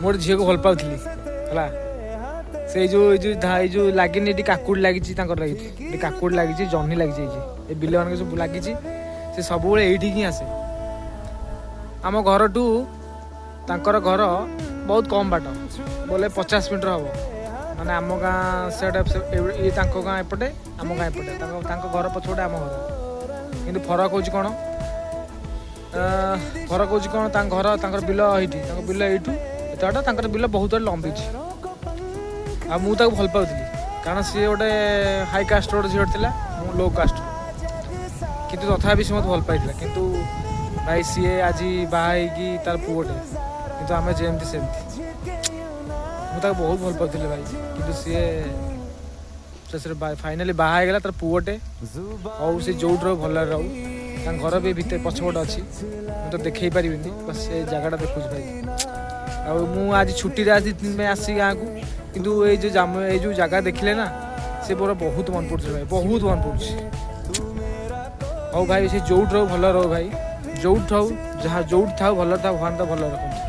ମୁଁ ଗୋଟେ ଝିଅକୁ ଭଲ ପାଉଥିଲି ହେଲା। ସେଇ ଯୋଉ ଏଇ ଯୋଉ ଏଇ ଯୋଉ ଲାଗିନି, ଏଠି କାକୁଡ଼ି ଲାଗିଛି, ତାଙ୍କର ଲାଗିଛି ଏଠି କାକୁଡ଼ି ଲାଗିଛି, ଜହ୍ନି ଲାଗିଛି, ଏଇଠି ଏ ବିଲମାନଙ୍କ ସବୁ ଲାଗିଛି। ସେ ସବୁବେଳେ ଏଇଠିକି ହିଁ ଆସେ। ଆମ ଘରଠୁ ତାଙ୍କର ଘର ବହୁତ କମ୍ ବାଟ, ବୋଲେ 50 ମିଟର ହବ। ମାନେ ଆମ ଗାଁ ସେଟା, ଇଏ ତାଙ୍କ ଗାଁ ଏପଟେ, ଆମ ଗାଁ ଏପଟେ, ତାଙ୍କ ତାଙ୍କ ଘର ପଛପଟେ ଆମ ଘର। କିନ୍ତୁ ଫରକ ହେଉଛି କ'ଣ? ଫରକ ହେଉଛି କ'ଣ, ତାଙ୍କ ଘର, ତାଙ୍କର ବିଲ ଏଇଠି, ତାଙ୍କ ବିଲ ଏଇଠୁ ଏତେ ବାଟ, ତାଙ୍କର ବିଲ ବହୁତ ବାଟ ଲମ୍ବିଛି। ଆଉ ମୁଁ ତାକୁ ଭଲ ପାଉଥିଲି, କାରଣ ସିଏ ଗୋଟେ ହାଇ କାଷ୍ଟର ଗୋଟେ ଝିଅ ଥିଲା, ମୁଁ ଲୋ କାଷ୍ଟ। କିନ୍ତୁ ତଥାପି ସେ ମୋତେ ଭଲ ପାଇଥିଲା। କିନ୍ତୁ ଭାଇ, ସିଏ ଆଜି ବାହା ହେଇକି ତାର ପୁଅଟେ, କିନ୍ତୁ ଆମେ ଯେମିତି ସେମିତି। ମୁଁ ତାକୁ ବହୁତ ଭଲ ପାଉଥିଲି ଭାଇ, କିନ୍ତୁ ସିଏ ଶେଷରେ ଫାଇନାଲି ବାହା ହେଇଗଲା, ତାର ପୁଅଟେ। ହଉ, ସେ ଯୋଉଠି ରହୁ, ଭଲରେ ରହୁ। ତାଙ୍କ ଘର ବି ଭିତରେ ପଛପଟେ ଅଛି, ମୁଁ ତ ଦେଖେଇ ପାରିବିନି, ବାସ୍ ସେ ଜାଗାଟା ଦେଖୁଛି ଭାଇ। ଆଉ ମୁଁ ଆଜି ଛୁଟିରେ ଆଜି 2 ଦିନ ପାଇଁ ଆସିଛି ଗାଁକୁ, କିନ୍ତୁ ଏଇ ଯୋଉ ଜାମ, ଏଇ ଯୋଉ ଜାଗା ଦେଖିଲେ ନା, ସେ ମୋର ବହୁତ ମନେ ପଡ଼ୁଛି ଭାଇ, ବହୁତ ମନେ ପଡ଼ୁଛି। ହଉ ଭାଇ, ସେ ଯୋଉଠି ରହୁ, ଭଲ ରହୁ ଭାଇ, ଯୋଉଠି ଥାଉ, ଯାହା ଯୋଉଠି ଥାଉ, ଭଲରେ ଥାଉ, ଭଗବାନ ତ ଭଲରେ ରଖନ୍ତୁ।